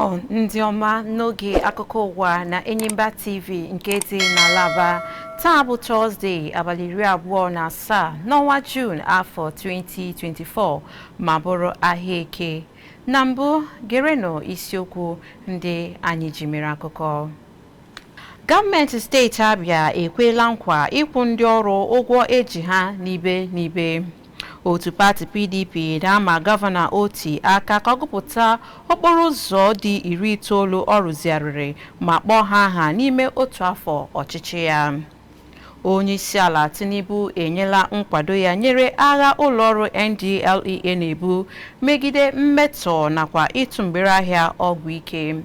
Nnọọ, ndị ọma, n'oge akụkọ ụwa na Enyimba TV nke dị n'ala Aba. Taa bụ Tọzdee, abalị 27 n'ọnwa Juun, afọ 2024, ma bụrụ ahịa Eke. Na mbụ, gerenụ isiokwu ndị anyị ji mere akụkọ. Gọọmenti steeti Abịa ekwela nkwa ịkwụ ndị ọrụ ụgwọ eji ha n'ibe n'ibe. Otu pati PDP na-ama Gọvanọ Otti aka ka ọ gụpụta okporo ụzọ dị 90 ọ rụzigharịrị ma kpọọ ha aha n'ime otu afọ ọchịchị ya. Onyeisiala Tinubu enyela nkwado ya nyere agha ụlọọrụ NDLEA na-ebu megide mmetọ nakwa ịtụ mgbere ahịa ọgwụ ike.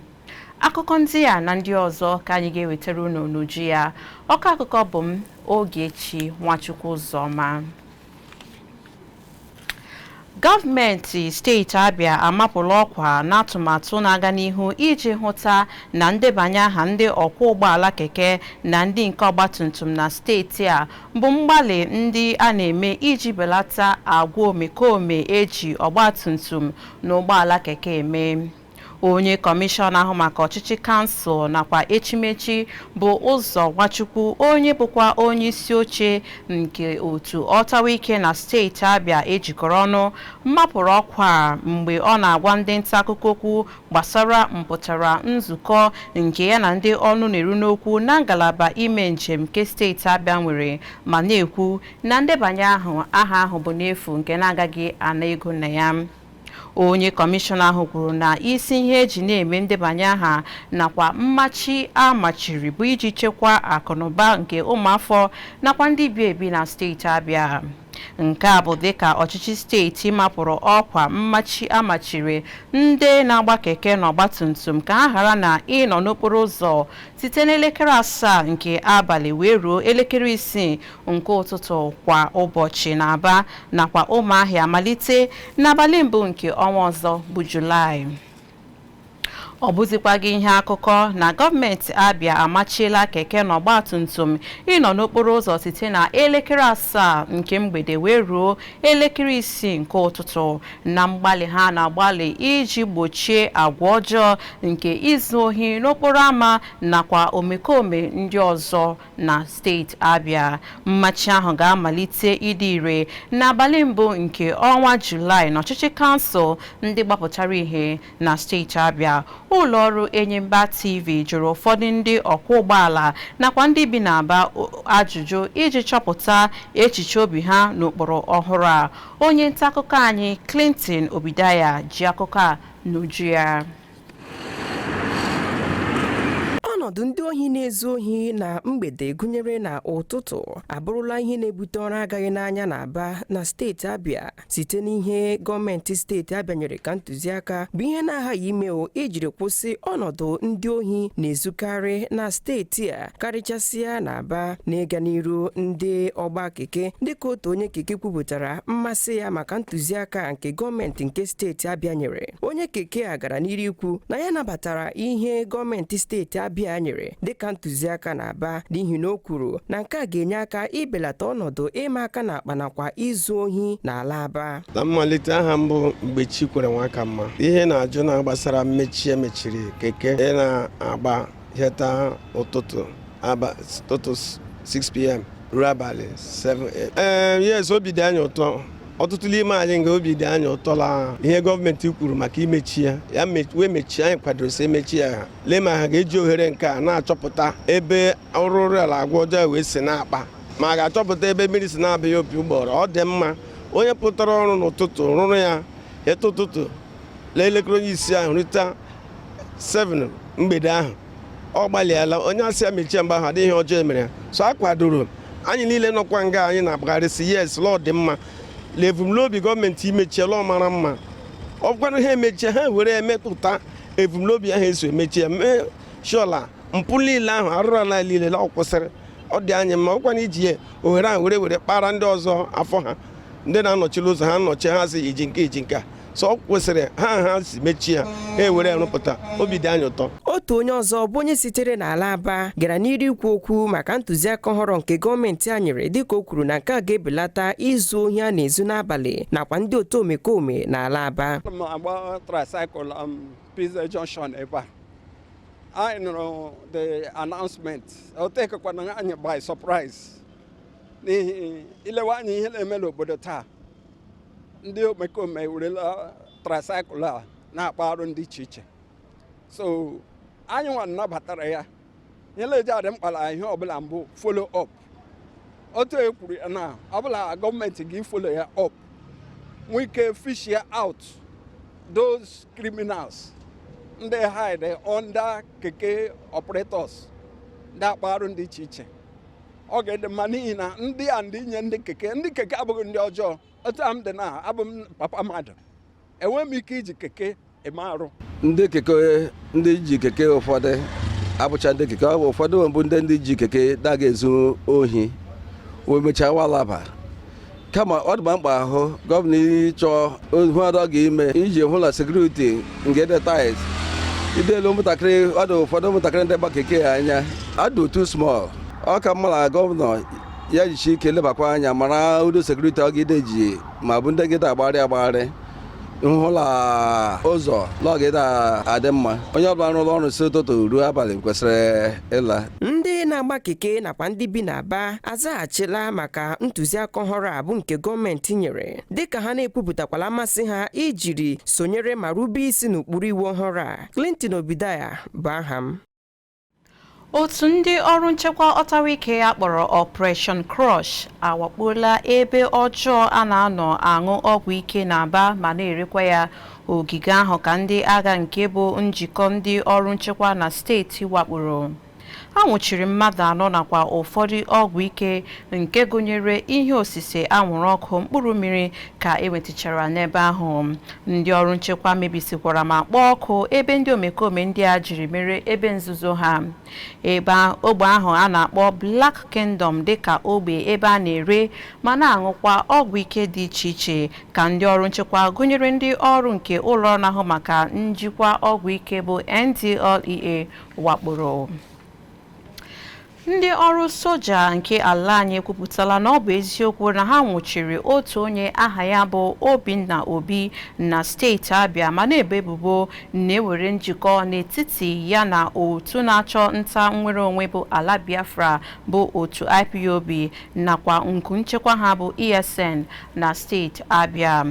Akụkọ ndị a na ndị ọzọ ka anyị ga-ewetara unu n'uju ya. Ọkọ akụkọ bụ m, Ogechi Nwachukwu Ụzọma. Gọọmenti steeti Abịa amapụla ọkwa n'atụmatụ na-aga n'ihu iji hụta na ndebanye aha ndị ọkwọ ụgbọala keke na ndị nke ọgbatumtum na steeti a bụ mgbalị ndị a na-eme iji belata agwa omekome eji ọgbatumtum na ụgbọala keke eme. Onye kọmishọna ahụ maka ọchịchị kansụl nakwa echimechi, bụ Ụzọ Nwachukwu, onye bụkwa onye isi oche nke otu ọtawa ike na steeti Abịa ejikọrọ ọnụ, mapụrụ ọkwa mgbe ọ na-agwa ndị nta akụkọ okwu gbasara mpụtara nzukọ nke ya na ndị ọnụ na-eru n'okwu na ngalaba ime njem nke steeti Abịa nwere, ma na-ekwu na ndebanye ahụ aha ahụ bụ n'efu, nke na-agaghị ana ego na ya. Onye kọmishọna ahụ kwuru na isi ihe eji na-eme ndebanye aha nakwa mmachi a machiri bụ iji chekwaa akụnụba nke ụmụafọ nakwa ndị bi ebi na steeti Abịa. Nke a bụ dịka ọchịchị steeti mapụrụ ọkwa mmachi amachiri ndị na-agba keke na ọgbatumtum ka ha ghara na ịnọ n'okporo ụzọ site n'elekere 7 nke abalị wee ruo elekere 6 nke ụtụtụ kwa ụbọchị n'Aba nakwa Ụmụahịa, malite n'abalị mbụ nke ọnwa ọzọ bụ Julaị. Ọ bụzikwaghị ihe akụkọ na gọọmenti Abịa amachiela keke na ọgbatumtum ịnọ n'okporo ụzọ site na elekere 7 nke mgbede wee ruo elekere 6 nke ụtụtụ, na mgbalị ha na-agbalị iji gbochie agwa ọjọọ nke izu ohi n'okporo ámá nakwa omekome ndị ọzọ na steeti Abịa. Mmachi ahụ ga-amalite ịdị ire n'abalị mbụ nke ọnwa Julaị n'ọchịchị kansụl ndị gbapụtara ihe na steeti Abịa. Ụlọọrụ Enyimba TV jụrụ ụfọdụ ndị ọkwọ ụgbọala nakwa ndị bi n'Aba ajụjụ iji chọpụta echiche obi ha n'ụkpụrụ ọhụrụ a. Onye nta akụkọ anyị, Clinton Obidaya, ji akụkọ a n'uju ya. Ọnọdụ ndị ohi na-ezu ohi na mgbede, gụnyere na ụtụtụ, abụrụla ihe na-ebute ọrụ agaghị n'anya na Aba na steeti Abịa. Site n'ihe gọọmenti steeti Abịa nyere ka ntụziaka bụ ihe na-aghaghị ime o ijiri kwụsị ọnọdụ ndị ohi na-ezukarị na steeti a, karịchasịa na Aba. Na ịga n'iru, ndị ọgba keke, dịka otu onye keke kwupụtara mmasị ya maka ntụziaka nke gọọmenti nke steeti Abịa nyere. Onye keke a gara n'iru ikwu na ya nabatara ihe gọọmenti steeti Abịa nyere dịka ntụziaka na Aba, n'ihi na o kwuru na nke a ga-enye aka ibelata ọnọdụ ịma aka n'akpa nakwa izu ohi n'ala Aba. Na mmalite, aha mbụ, Mgbechi kwere nwaka mma. Ihe na-ajụ na gbasara mmechi emechiri keke ị na-agba heta ụtụtụ ụtụtụ 6 p.m. ruo abalị 7 a.m. Ee, yes, obi dị anyị ụtọ. Ọtụtụ n'ime anyị nga obi dị anyị ụtọ la ihe gọọmenti kwuru maka imechi ya. Ya wee mechie, anyị kwadoro si emechi ya. Ha lee ma ha ga-eji ohere nke a na-achọpụta ebe ọrụrụ ala agwa ọjọọ wee si na-akpa, ma a ga-achọpụta ebe mmiri si na-abịa opi ụgbọrọ. Ọ dị mma, onye pụtara ọrụ n'ụtụtụ rụrụ ya heta ụtụtụ lee elekere onye isi ahụ rute 7 mgbede ahụ, ọ gbalịala. Onye asị ya mechie mgbe ahụ, adịghị ihe ọjọọ emere ya. So a kwadoro anyị niile nọkwa nga anyị na-agbagharịsị, yes, lọọ dị mma la ebumnobi gọọmenti imechie lọọ mara mma. Ọ bụkwanụ ha emechie, ha were emepụta ebumnobi ahụ eso emechie ya, mee shọla mpụ niile ahụ, arụrụ ala niile la ọ kwụsịrị. Ọ dị anyị mma. Ọkwana iji ya ohere ahụ were kpara ndị ọzọ afọ ha, ndị na-anọchiri ụzọ ha nnọchi ha sị iji nke iji nke a. So ọ kwesịrị ha si mechie ha ewere rụpụta. Obi dị anyị ụtọ. Otu onye ọzọ bụ onye sitere n'ala Aba gara n'iru ikwu okwu maka ntụziaka ọhụrụ nke gọọmenti a nyere, dịka o kwuru na nke a ga-ebelata izu ohi a na-ezu n'abalị nakwa ndị otu omekome n'ala Aba. M agba tricycle Pizza Junction ebe a. Anyị nụrụ the announcement, o tekekwana anyị by surprise, n'ihi ilewe anyị ihe na-eme n'obodo taa, ndị omekome ewerela tricycle a na-akpa arụ ndị iche iche. So anyị nwa nabatara ya. Ihe na-eji adị mkpa na ihe ọbụla mbụ, follow up. Otu e kwuru ya na ọbụla gọọmenti gị follow ya up, nwee ike fish ya out those criminals ndị hide under keke operators, ndị akpa arụ ndị iche iche. Ọ ga-ede mma, n'ihi na ndị a ndị nye ndị keke abụghị ndị ọjọọ. Otu a m dị na abụ m papa mmadụ, enweghị m ike iji keke eme arụ. Ndị keke, ndị ji keke ụfọdụ abụcha ndị keke. Ọ bụ ụfọdụ mbụ ndị ji keke na-aga ezu ohi wee mechaa walaba. Kama ọ dị mkpa ahụ gọvanọ ịchọ ohu ọdọ ga-ime iji hụ na security nke dị tight. Idelu ụmụntakịrị, ọ dị ụfọdụ ụmụntakịrị ndị gba keke anya adụ too small. Ọ ka mma na gọvanọ ya jichi ike lebakwa anya mara udo security ọ ga-ide ji ma bụ ndị gịda agbagharị agbagharị hụla ụzọ lọgịda adị mma. Onye ọbụla rụrụ ọrụ si ụtụtụ ruo abalị kwesịrị ịla. Ndị na-agba keke nakwa ndị bi n'Aba azaghachila maka ntụziaka ọhụrụ a bụ nke gọọmenti nyere, dịka ha na-ekwupụtakwala mmasị ha ijiri sonyere ma rube isi n'ụkpụrụ iwu ọhụrụ a. Clinton Obidaya bụ aha m. Otu ndị ọrụ nchekwa ọtawa ike a kpọrọ Operation Crush awakpola ebe ọjọọ a na-anọ aṅụ ọgwụ ike n'Aba ma na-erekwa ya. Ogige ahụ ka ndị agha nke bụ njikọ ndị ọrụ nchekwa na steeti wakporo. A nwụchiri mmadụ anọ nakwa ụfọdụ ọgwụ ike, nke gụnyere ihe osise anwụrụ ọkụ mkpụrụ mmiri, ka enwetachara n'ebe ahụ. Ndị ọrụ nchekwa mebisikwara ma kpọọ ọkụ ebe ndị omekome ndị a jiri mere ebe nzuzo ha. Ebe ogbe ahụ a na-akpọ Black Kingdom dịka ogbe ebe a na-ere ma na-aṅụkwa ọgwụ ike dị iche iche, ka ndị ọrụ nchekwa gụnyere ndị ọrụ nke ụlọ ọrụ na-ahụ maka njikwa ọgwụ ike bụ NDLEA wakporo. Ndị ọrụ soja nke ala anyị ekwupụtala na ọ bụ eziokwu na ha nwụchiri otu onye aha ya bụ Obinna Obi na steeti Abịa, ma na-ebo ebubo na-ewere njikọ n'etiti ya na otu na-achọ nta nnwere onwe bụ ala Biafra bụ otu IPOB nakwa nku nchekwa ha bụ ESN na steeti Abịa.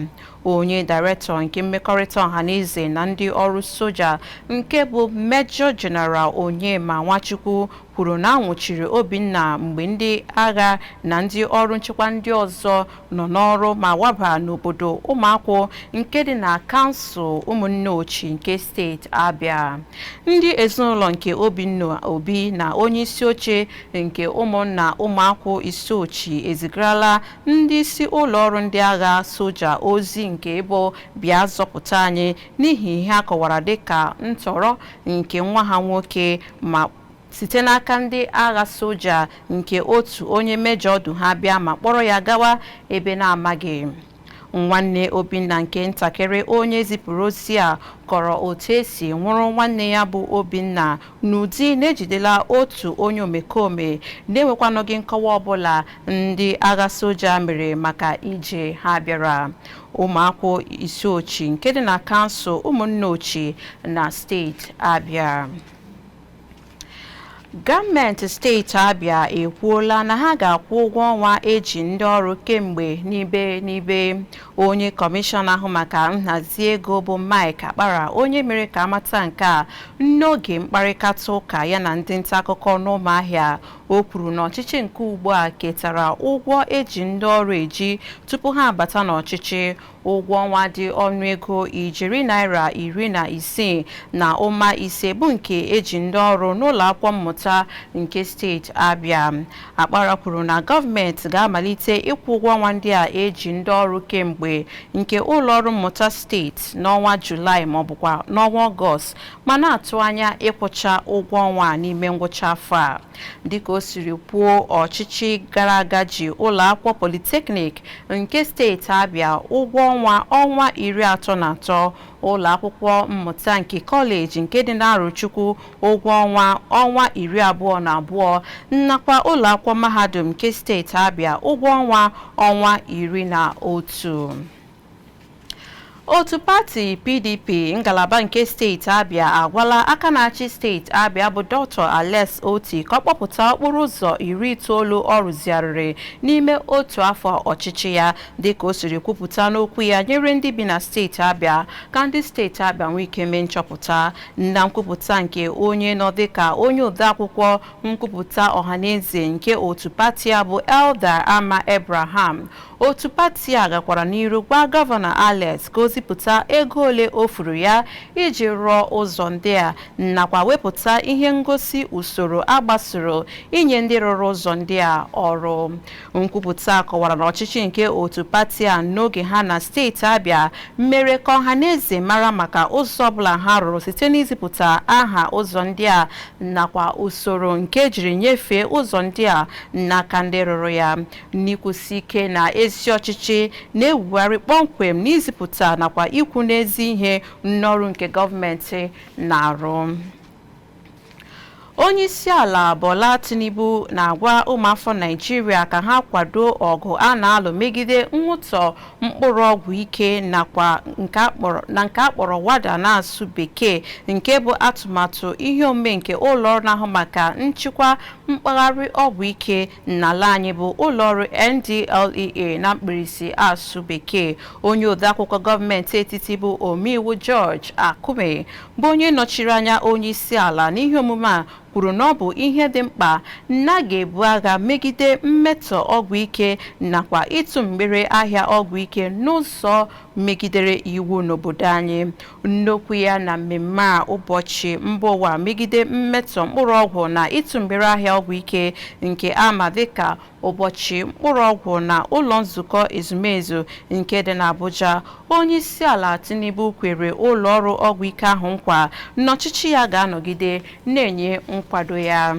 Onye dairektọ nke mmekọrịta ọhaneze na ndị ọrụ soja nke bụ Major General Onyema Nwachukwu kwuru na anwụchiri Obinna mgbe ndị agha na ndị ọrụ nchekwa ndị ọzọ nọ n'ọrụ ma waba n'obodo Ụmụakwụ nke dị na kansụl Ụmụnneochi nke steeti Abịa. Ndị ezinụlọ nke Obinna Obi na onye isi oche nke ụmụnna Ụmụakwụ Isochi ezigarala ndị isi ụlọ ọrụ ndị agha soja ozi nke ịbụ bịa zọpụta anyị, n'ihi ihe a kọwara dịka ntọrọ nke nwa ha nwoke ma site n'aka ndị agha soja nke otu onye mejọ du ha bịa ma kpọrọ ya gawa ebe na-amaghị. Nwanne Obinna nke ntakịrị, onye zipụrụ ozi a, kọrọ otu esi nwụrụ nwanne ya bụ Obinna n'ụdị na-ejidela otu onye omekome, na-enwekwanụghị nkọwa ọbụla ndị agha soja mere maka ije ha bịara Ụmụakwụ Isiochi nke dị na kansụl Ụmụnneochi na steeti Abịa. Gọọmenti steeti Abịa ekwuola na ha ga-akwụ ụgwọ ọnwa eji ndị ọrụ kemgbe n'ibe n'ibe. Onye kọmishọna ahụ maka nhazi ego bụ Mike Akpara, onye mere ka amata nke a n'oge mkparịta ụka ya na ndị nta akụkọ n'Ụmụahịa. O kwuru na ọchịchị nke ugbu a ketara ụgwọ eji ndị ọrụ eji tupu ha abata n'ọchịchị, ụgwọ ọnwa dị ọnụego ijeri naira 16.5 bụ nke eji ndị ọrụ n'ụlọ akwụkwọ mmụta nke steeti Abịa. Akpara kwuru na gọọmenti ga-amalite ịkwụ ụgwọ ọnwa ndị a eji ndị ọrụ kemgbe nke ụlọ ọrụ mmụta steeti n'ọnwa Julaị ma ọ bụkwa n'ọnwa Ọgọst, ma na-atụ anya ịkwụcha ụgwọ ọnwa n'ime ngwụcha afọ a. Dịka Dịka o siri kwuo, ọchịchị gara aga ji ụlọ akwụkwọ Polytechnic nke steeti Abịa ụgwọ ọnwa ọnwa 33, ụlọ akwụkwọ mmụta nke kọleji nke dị n'Arochukwu ụgwọ ọnwa ọnwa 22, nakwa ụlọ akwụkwọ mahadum nke steeti Abịa ụgwọ ọnwa ọnwa 11. Otu pati PDP ngalaba nke steeti Abịa agwala aka na-achị steeti Abịa bụ Dr. Alex Oti ka ọ kpọpụta okporo ụzọ 90 ọ rụzigharịrị n'ime otu afọ ọchịchị ya, dịka o siri kwupụta n'okwu ya nyere ndị bi na steeti Abịa ka ndị steeti Abịa nwee ike mee nchọpụta. Na nkwupụta nke onye nọ dịka onye odeakwụkwọ nkwupụta ọhaneze nke otu pati a bụ Elder Ama Abraham, otu pati a gakwara n'iru gwa Gọvanọ Alex ka o zipụta ego ole o furu ya iji rụọ ụzọ ndị a, nakwa wepụta ihe ngosi usoro agbasoro inye ndị rụrụ ụzọ ndị a ọrụ. Nkwupụta kọwara na ọchịchị nke otu pati a n'oge ha na steeti Abịa mere ka ọha na eze mara maka ụzọ ọbụla ha rụrụ site n'izipụta aha ụzọ ndị a nakwa usoro nke ejiri nyefee ụzọ ndị a n'aka ndị rụrụ ya, n'ikwusi ike na ezi ọchịchị na-ewugharị kpọmkwem n'izipụta nakwa ikwu n'ezi ihe n'ọrụ nke gọọmenti na-arụ. Onye isi ala Bola Tinubu na-agwa ụmụafọ Naịjirịa ka ha kwado ọgụ a na-alụ megide mwụtọ mkpụrụ ọgwụ ike nakwa na nke akpọrọ WADA na-asụ bekee, nke bụ atụmatụ ihe omume nke ụlọọrụ na-ahụ maka nchịkwa mpaghara ọgwụ ike n'ala anyị bụ ụlọọrụ NDLEA na mkpirisi asụ bekee. Onye odeakwụkwọ gọọmenti etiti bụ omeiwu George Akume, bụ onye nọchiri anya onye isi ala n'ihe omume a, kwuru na ọ bụ ihe dị mkpa na ga-ebu agha megide mmetọ ọgwụ ike nakwa ịtụ mgbere ahịa ọgwụ ike n'ụzọ megidere iwu n'obodo anyị. Nnokwu ya na mmemme a ụbọchị mba ụwa megide mmetọ mkpụrụ ọgwụ na ịtụ mgbere ahịa ọgwụ ike nke ama dịka ụbọchị mkpụrụ ọgwụ na ụlọ nzukọ ezumezu nke dị n'Abuja, onye isi ala Tinubu kwere ụlọ ọrụ ọgwụ ike ahụ nkwa na ọchịchị ya ga-anọgide na-enye nkwado ya.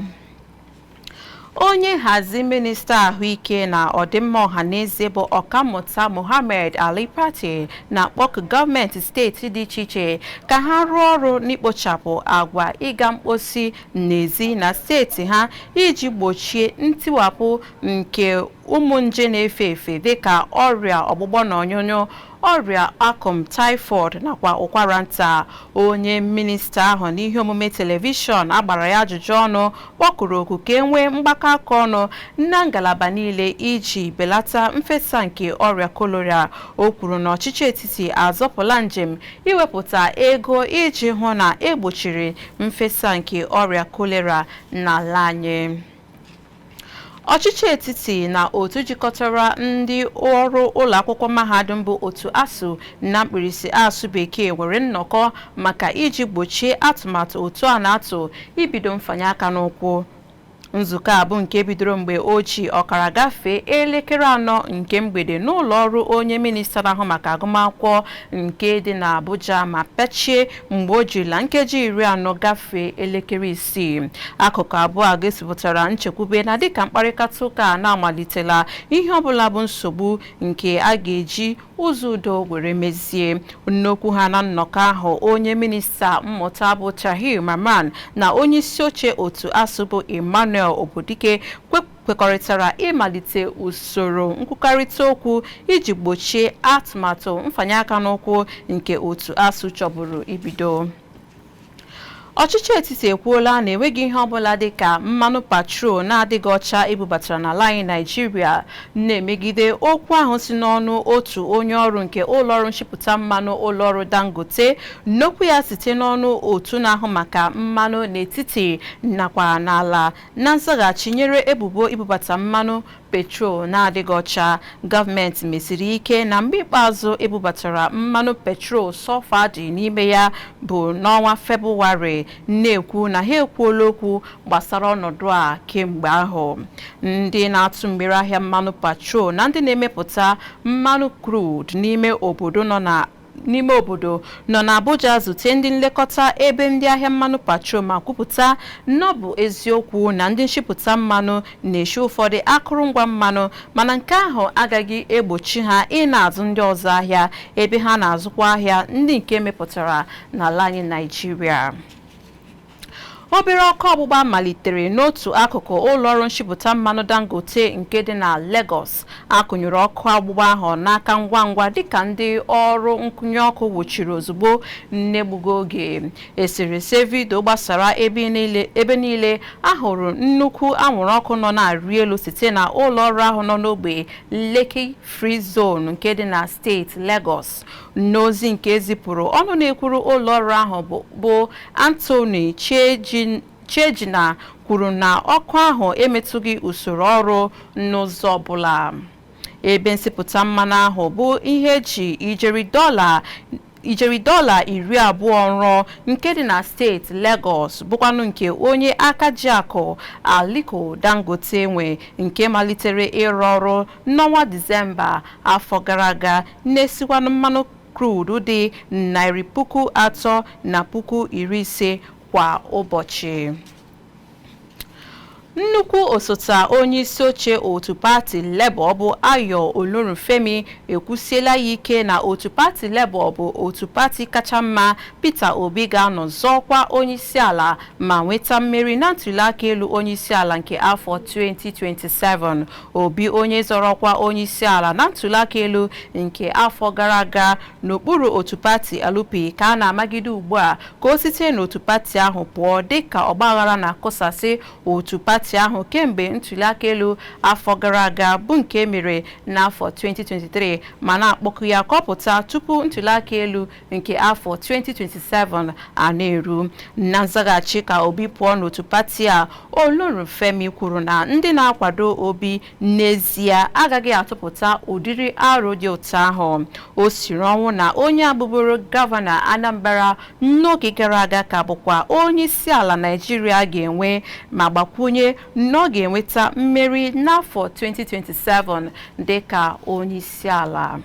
Onye nhazi minista ahụike na ọdịmma ọhaneze bụ Ọkammụta Mohammed Ali Pate na-akpọku gọọmenti steeti dị iche iche ka ha rụọ ọrụ n'ikpochapụ agwa ịga mkposi n'ezi na steeti ha iji gbochie ntiwapụ nke ụmụ nje na-efe efe dịka ọrịa ọgbụgbọ na ọnyụnyụ, ọrịa akụm typhoid nakwa ụkwara nta. Onye minista ahụ n'ihe omume telivishọn agbara ya ajụjụ ọnụ kpọkuru oku ka e nwee mgbakọ aka ọnụ na ngalaba niile iji belata mfesa nke ọrịa kolera. O kwuru na ọchịchị etiti azọpụla njem iwepụta ego iji hụ na egbochiri mfesa nke ọrịa kolera n'ala anyị. Ọchịchị etiti na otu jikọtara ndị ọrụ ụlọ akwụkwọ mahadum bụ otu ASUU na mkpirisi asụ bekee nwere nnọkọ maka iji gbochie atụmatụ otu a na-atụ ibido mfanye aka n'ụkwụ. Nzukọ a bụ nke bidoro mgbe o ji ọkara gafee elekere 4 nke mgbede n'ụlọ ọrụ onye minista na-ahụ maka agụmakwụkwọ nke dị n'Abuja ma pechie mgbe o jirila nkeji 40 gafee elekere 6. Akụkụ abụọ a gosipụtara nchekwube na dịka mkparịta ụka na-amalitela ihe ọbụla bụ nsogbu nke a ga-eji ụzọ udo were mezie. N'okwu ha na nnọkọ ahụ, onye minista mmụta bụ Tahir Mamman na onye isi oche otu ASUU bụ Emmanuel Obodike kwekọrịtara ịmalite usoro nkwukọrịta okwu iji gbochie atụmatụ mfanye aka n'ụkwụ nke otu ASUU chọburu ibido. Ọchịchị etiti ekwuola na enweghị ihe ọbụla dịka mmanụ patrol na-adịghị ọcha ebubatara n'ala anyị Naịjirịa, na-emegide okwu ahụ si n'ọnụ otu onye ọrụ nke ụlọọrụ nchịpụta mmanụ ụlọọrụ Dangote n'okwu ya site n'ọnụ otu na-ahụ maka mmanụ n'etiti nakwa n'ala na nzaghachi nyere ebubo ibubata mmanụ petrol na-adịghị ọcha. Gọọmenti mesiri ike na mgbe ikpeazụ ebubatara mmanụ petrol sọfa dị n'ime ya bụ n'ọnwa Febụwarị, na-ekwu na ha ekwuola okwu gbasara ọnọdụ a kemgbe ahụ. Ndị na-atụ mgbere ahịa mmanụ petrol na ndị na-emepụta mmanụ crude n'ime obodo nọ na n'ime obodo nọ n'Abuja zute ndị nlekọta ebe ndị ahịa mmanụ patrol ma kwupụta na ọ bụ eziokwu na ndị nchịpụta mmanụ na-eshi ụfọdụ akụrụngwa mmanụ, mana nke ahụ agaghị egbochi ha ị na-azụ ndị ọzọ ahịa ebe ha na-azụkwa ahịa ndị nke mepụtara n'ala anyị Naịjirịa. Obere ọkụ ọgbụgba malitere n'otu akụkụ ụlọọrụ nchịpụta mmanụ Dangote nke dị na Lagos. Akụnyụrụ ọkụ ọgbụgba ahụ n'aka ngwa ngwa dịka ndị ọrụ nkụnye ọkụ wụchiri ozugbo n'egbughị oge. Eserese vidio gbasara ebe niile ahụrụ nnukwu anwụrụ ọkụ nọ na-arị elu site na ụlọọrụ ahụ nọ n'ogbe Lekki Free Zone nke dị na steeti Lagos. N'ozi nke ezipụrụ, ọnụ na-ekwuru ụlọọrụ ahụ bụ Anthony Chiejina kwuru na ọkụ ahụ emetụghị usoro ọrụ n'ụzọ ọbụla. Ebe nsipụta mmanụ ahụ bụ ihe eji ijeri $20 rụọ nke dị na steeti Lagos, bụkwanụ nke onye aka ji akụ Aliko Dangote nwe, nke malitere ịrụ ọrụ n'ọnwa Disemba afọ gara aga, na-esikwanụ mmanụ crude dị 350,000 kwa ụbọchị. Nnukwu osote onye isi oche otu pati Labour bụ Ayo Olorunfemi ekwusiela ya ike na otu pati Labour bụ otu pati kacha mma Peter Obi ga-anọ zọọkwa onyeisiala ma nweta mmeri na ntuliaka elu onyeisiala nke afọ 2027. Obi, onye zọrọ ọkwa onyeisiala na ntuliaka elu nke afọ gara aga n'okpuru otu pati LP, ka a na-amagide ugbu a ka o site n'otu pati ahụ pụọ dịka ọgbaghara na-akụsasị otu pati ahụ kemgbe ntuliaka elu afọ gara aga bụ nke mere n'afọ 2023, ma na-akpọku ya ka ọ pụta tupu ntuliaka elu nke afọ 2027 a na-eru. Na nzaghachi ka Obi pụọ n'otu pati a, Olorunfemi kwuru na ndị na-akwado Obi n'ezie agaghị atụpụta ụdịrị aro dị otu ahụ. O siri ọnwụ na onye abụbụrụ gọvanọ Anambra n'oge gara aga ka bụkwa onye isi ala Naịjirịa ga-enwe, ma gbakwunye na ọ ga-enweta mmeri n'afọ 2027 dịka onye isi ala.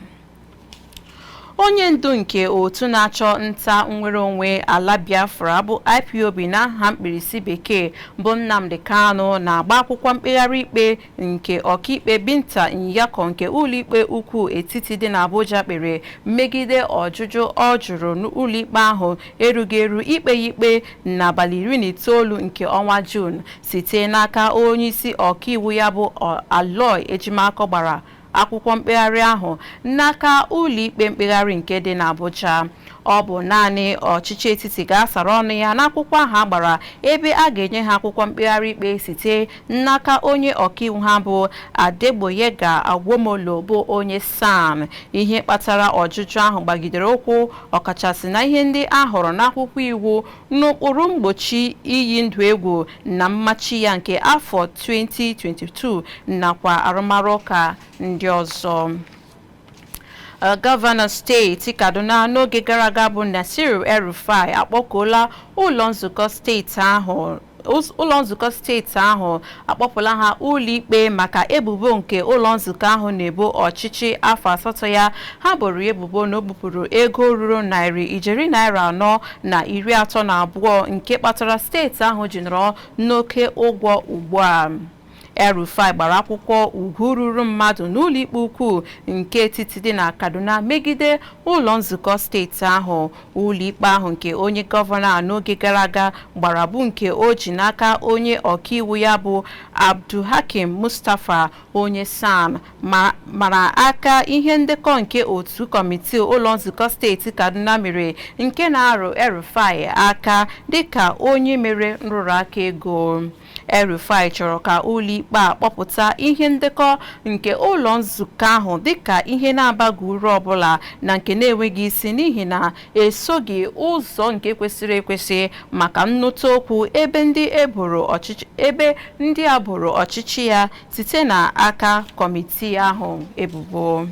Onye ndu nke otu na-achọ nta nnwere onwe ala Biafra bụ IPOB n'aha mkpirisi bekee bụ Nnamdi Kanu na-agba akwụkwọ mkpegharị ikpe nke ọkaikpe Binta Nyako nke ụlọikpe ukwu etiti dị n'Abuja kpere megide ọjụjụ ọ jụrụ n'ụlọikpe ahụ erughị eru ikpe ya ikpe n'abalị 19 nke ọnwa Juun site n'aka onyeisi ọkaiwu ya bụ Aloy Ejimakor gbara akwụkwọ mkpegharị ahụ n'aka ụlọikpe mkpegharị nke dị n'Abuja. Ọ bụ naanị ọchịchị etiti ga-asara ọnụ ya n'akwụkwọ ahụ a gbara, ebe a ga-enye ha akwụkwọ mkpegharị ikpe site n'aka onye ọkaiwu ha bụ Adegboyega Awomolo bụ onye SAN. Ihe kpatara ọjụjụ ahụ gbagidere ụkwụ ọkachasị na ihe ndị a hụrụ n'akwụkwọ iwu n'ụkpụrụ mgbochi iyi ndụ egwu na mmachi ya nke afọ 2022 nakwa arụmarụ ụka ndị ọzọ. Gọvanọ steeti Kaduna n'oge gara aga bụ Nasiru El-Rufai akpọkuola ụlọ nzukọ steeti ahụ akpọpụla ha ụlọikpe maka ebubo nke ụlọ nzukọ ahụ na-ebo ọchịchị afọ 8 ya. Ha boro ebubo na o bupụrụ ego ruru ijeri ₦432 nke kpatara steeti ahụ ji nọrọ n'oke ụgwọ ugbu a. El-Rufai gbara akwụkwọ ugwu ruru mmadụ n'ụlọikpe ukwu nke etiti dị na Kaduna megide ụlọ nzukọ steeti ahụ. Ụlọikpe ahụ nke onye gọvanọ n'oge gara aga gbara bụ nke o ji n'aka onye ọkaiwu ya bụ Abdulhakim Mustapha onye SAN mara aka ihe ndekọ nke otu kọmitii ụlọ nzukọ steeti Kaduna mere nke na-arụ El-Rufai aka dịka onye mere nrụrụ aka ego. El-Rufai chọrọ ka ụlọikpe a kpọpụta ihe ndekọ nke ụlọ nzukọ ahụ dịka ihe na-abaghị uru ọbụla na nke na-enweghị isi, n'ihi na esoghị ụzọ nke kwesịrị ekwesị maka nnụta okwu ebe ndị a boro ọchịchị ya site n'aka kọmitii ahụ ebubo.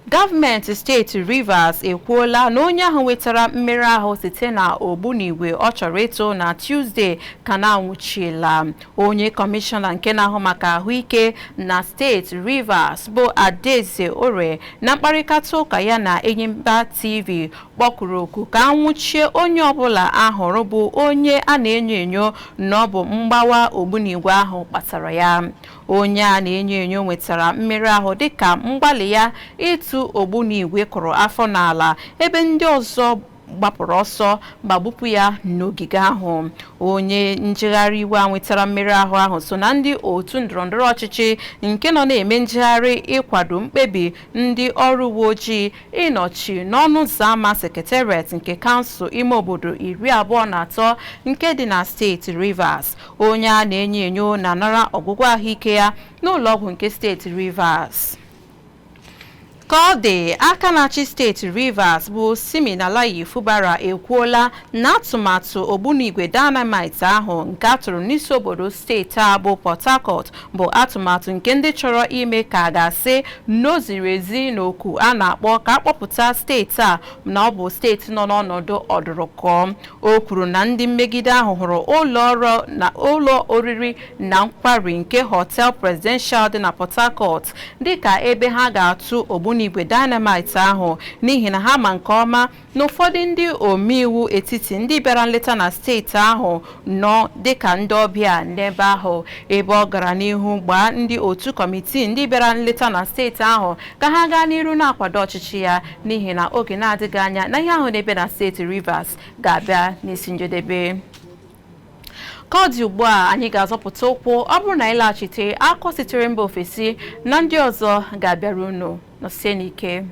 Gọọmenti steeti Rivers ekwuola na onye ahụ nwetara mmerụ ahụ site na ogbunigwe ọ chọrọ ịtụ na Tuzdee ka na-anwụchiela. Onye kọmishọna nke na-ahụ maka ahụike na steeti Rivers bụ Adaeze Ore, na mkparịta ụka ya na Enyimba TV, kpọkuru oku ka anwụchie onye ọbụla ahụrụ bụ onye a na-enyo enyo na ọ bụ mgbawa ogbunigwe ahụ kpatara ya. Onye a na-enyo enyo nwetara mmerụ ahụ dịka mgbalị ya ịtụ ogbunigwe kụrụ afọ n'ala, ebe ndị ọzọ gbapụrụ ọsọ ma gbupụ ya n'ogige ahụ. Onye njegharị iwe a nwetara mmerụ ahụ ahụ so na ndị otu ndọrọndọrọ ọchịchị nke nọ na-eme njegharị ịkwado mkpebi ndị ọrụ uwe ojii ịnọchi n'ọnụ ụzọ ámá sekretariat nke kansụl ime obodo 23 nke dị na steeti Rivers. Onye a na-enyo enyo na-anara ọgwụgwọ ahụike ya n'ụlọ ọgwụ nke steeti Rivers. Ka ọ dị, aka na-achị steeti Rivers bụ Siminalayi Fubara ekwuola na atụmatụ ogbunigwe dynamite ahụ nke atụrụ n'isi obodo steeti a bụ Port Harcourt bụ atụmatụ nke ndị chọrọ ime ka a ga-asị na o ziri ezi n'oku a na-akpọ ka akpọpụta steeti a na ọ bụ steeti nọ n'ọnọdụ ọdụrụkọ. O kwuru na ndị mmegide ahụ hụrụ ụlọ ọrụ na ụlọ oriri na nkwari nke Hotel Presidential dị na Port Harcourt dịka ebe ha ga-atụ ogbunigwe dynamite ahụ, n'ihi na ha ma nke ọma na ụfọdụ ndị omeiwu etiti ndị bịara nleta na steeti ahụ nọ dịka ndị ọbịa n'ebe ahụ. Ebe ọ gara n'ihu gbaa ndị otu kọmitii ndị bịara nleta na steeti ahụ ka ha gaa n'iru na-akwado ọchịchị ya, n'ihi na oge na-adịghị anya na ihe ahụ na-ebe na steeti Rivers ga-abịa n'isi njedebe. Ka ọ dị ugbu a, anyị ga-azọpụta ụkwụ. Ọ bụrụ na ịlaghachite, akọ sitere mba ofesi na ndị ọzọ ga-abịara unu. Nọsie n'ike.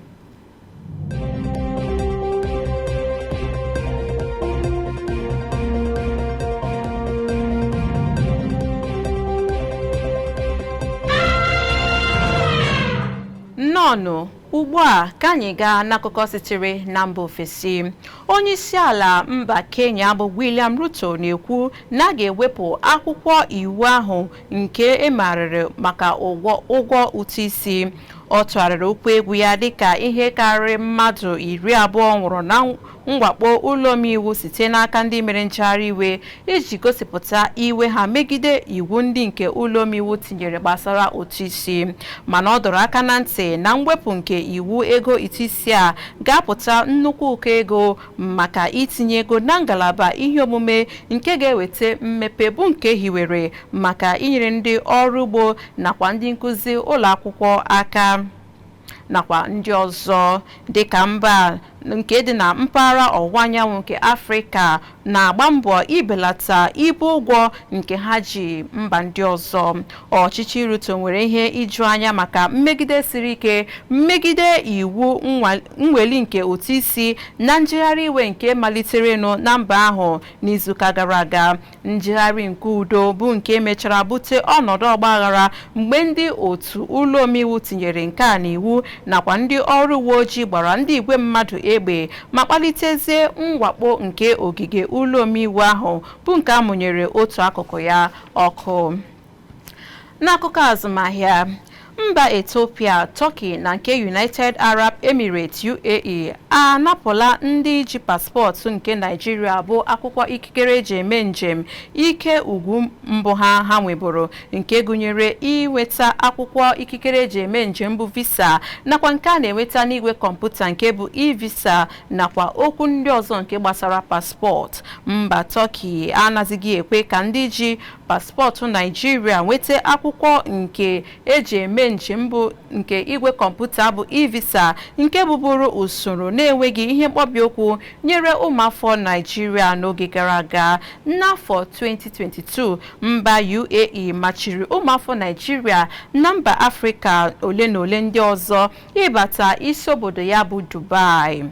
Nnọọnụ. Ugbu a ka anyị gaa n'akụkọ sitere na mba ofesi. Onye isi ala mba Kenya bụ William Ruto na-ekwu na a ga-ewepụ akwụkwọ iwu ahụ nke emegharịrị maka ụgwọ ụtụ isi. Ọ tụgharịrị ụkwụ egwu ya dịka ihe karịrị mmadụ 20 nwụrụ na mwakpo ụlọ omeiwu site n'aka ndị mere njegharị iwe iji gosipụta iwe ha megide iwu ndị nke ụlọ omeiwu tinyere gbasara ụtụ isi. Mana ọ dọrọ aka na ntị na mwepụ nke iwu ego ụtụ isi a ga-apụta nnukwu ụkọ ego maka itinye ego na ngalaba ihe omume nke ga-eweta mmepe bụ nke hiwere maka inyere ndị ọrụ ugbo nakwa ndị nkụzi ụlọ akwụkwọ aka nakwa ndị ọzọ, dịka mba nke dị na mpaghara ọwụwa anyanwụ nke Afrịka na-agba mbọ ibelata ibu ụgwọ nke ha ji mba ndị ọzọ. Ọchịchị Ruto nwere ihe iju anya maka mmegide siri ike mmegide iwu mweli nke ụtụ isi na njegharị iwe nke maliterenụ na mba ahụ n'izuụka gara aga. Njegharị nke udo bụ nke mechara bute ọnọdụ ọgbaghara mgbe ndị otu ụlọ omeiwu tinyere nke a n'iwu nakwa ndị ọrụ uwe ojii gbara ndị igwe mmadụ egbe ma kpalitezie mwakpo nke ogige ụlọ omeiwu ahụ bụ nke a mụnyere otu akụkụ ya ọkụ. N'akụkọ azụmahịa, mba Ethiopia, Turkey na nke United Arab Emirates UAE anapụla ndị ji paspọtụ nke Nigeria bụ akwụkwọ ikikere eji eme njem ike ugwu mbụ ha ha nweburu, nke gụnyere inweta akwụkwọ ikikere eji eme njem bụ visa nakwa nke a na-enweta n'igwe kọmputa nke bụ e-visa nakwa okwu ndị ọzọ nke gbasara paspọtụ. Mba Turkey anaghịzị ekwe ka ndị ji paspọtụ Nigeria nweta akwụkwọ nke eji eme njem bụ nke igwe kọmputa bụ e-visa, nke bụbụrụ usoro na-enweghị ihe mkpọbi okwu nyere ụmụafọ Naijiria n'oge gara aga. N'afọ 2022, mba UAE machiri ụmụafọ Naijiria na mba Afrịka ole na ole ndị ọzọ ịbata isi obodo ya bụ Dubai.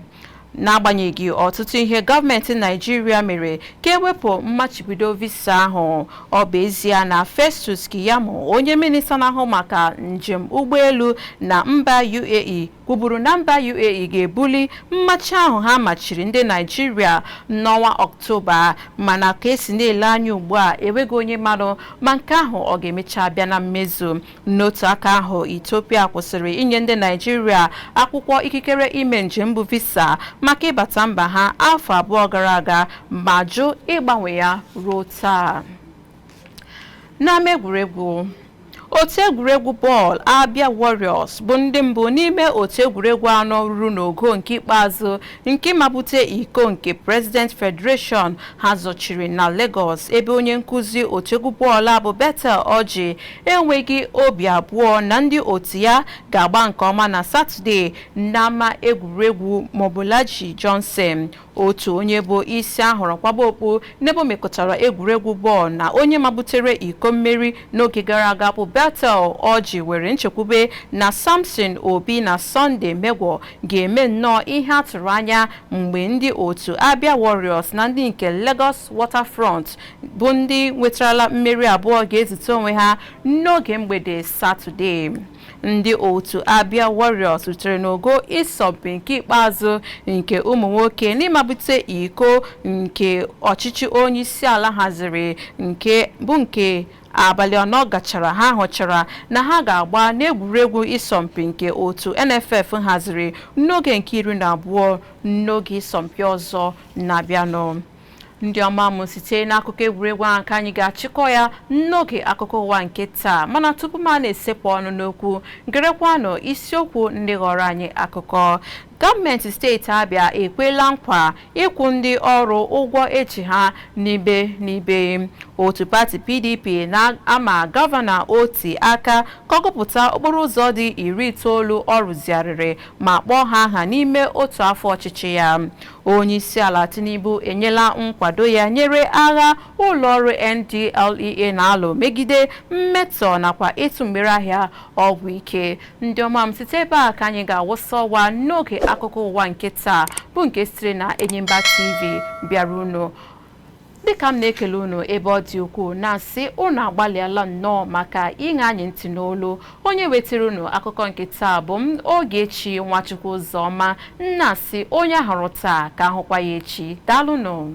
N'agbanyeghị ọtụtụ ihe gọọmenti Naijiria mere ka ewepụ mmachibido visa ahụ, ọ bụ ezie na Festus Keyamo, onye minista na-ahụ maka njem ụgbọelu na mba UAE, kwuru Kwuburu na mba UAE ga-ebuli mmachi ahụ ha machiri ndị Naịjirịa n'ọnwa Ọktoba, mana ka esi na-ele anya ugbu a, enweghị onye marụ ma nke ahụ ọ ga-emecha bịa na mmezu. N'otu aka ahụ, Ethiopia kwụsịrị inye ndị Naịjirịa akwụkwọ ikikere ime njem bụ visa maka ịbata mba ha afọ 2 gara aga, ma jụ ịgbanwe ya ruo taa. N'ama egwuregwu, otu egwuregwu bọọlụ Abia Warriors bụ ndị mbụ n'ime otu egwuregwu anọ ruru n'ogo nke ikpeazụ nke mabute iko nke President Federation ha zọchiri na Lagos, ebe onye nkụzi otu egwu bọọlụ a bụ Bethel Orji enweghị obi abụọ na ndị otu ya ga-agba nke ọma na Satọde n'ama egwuregwu Mobolaji Johnson. Otu onye bụ isi ahụrụ kwaba okpu n'ebe o mekọtara egwuregwu bọọlụ na onye mabutere iko mmeri n'oge gara aga bụ Bethel Orji nwere nchekwube na Samson Obi na Sunday Megwo ga-eme nnọọ ihe a tụrụ anya mgbe ndị otu Abia Warriors na ndị nke Lagos Waterfront bụ ndị nwetarala mmeri 2 ga-ezute onwe ha n'oge mgbede Satọde. Ndị otu Abia Warriors rutere n'ogo ịsọmpi nke ikpeazụ nke ụmụ nwoke n'ịmabute iko nke ọchịchị onye isi ala haziri, nke bụ nke abalị anọ gachara ha hụchara na ha ga-agba n'egwuregwu ịsọmpi nke otu NFF haziri n'oge nke 12 n'oge ịsọmpi ọzọ na-abịanụ. Ndị ọma m, site n'akụkọ egwuregwu ahụ ka anyị ga-achịkọ ya n'oge akụkọ ụwa nke taa, mana tupu m a na-esepụ ọnụ n'okwu, gerekwanụ isiokwu ndị ghọrọ anyị akụkọ. Gọọmenti steeti Abia ekwela nkwa ịkwụ ndị ọrụ ụgwọ eji ha n'ibe n'ibe. Otu pati PDP na-ama Gọvanọ Oti aka ka ọ gụpụta okporo ụzọ dị 90 ọ rụzigharịrị ma kpọọ ha aha n'ime otu afọ ọchịchị ya. Onye isi ala Tinubu enyela nkwado ya nyere agha ụlọọrụ NDLEA na-alụ megide mmetọ nakwa ịtụ mgbere ahịa ọgwụ ike. Ndị ọma m, site ebe a ka anyị ga-awụsa ọwa n'oge akụkọ ụwa nke taa bụ nke sitere na Enyimba TV bịara unu. Dịka m na-ekele unu ebe ọ dị ukwuu, na-asị unu agbalịala nnọọ maka ịṅa anyị ntị n'olu. Onye wetara unu akụkọ nke taa bụ m, Ogechi Nwachukwu Ụzọma. Nna asị onye ahụrụ taa ka ahụkwa ya echi. Daalụnụ.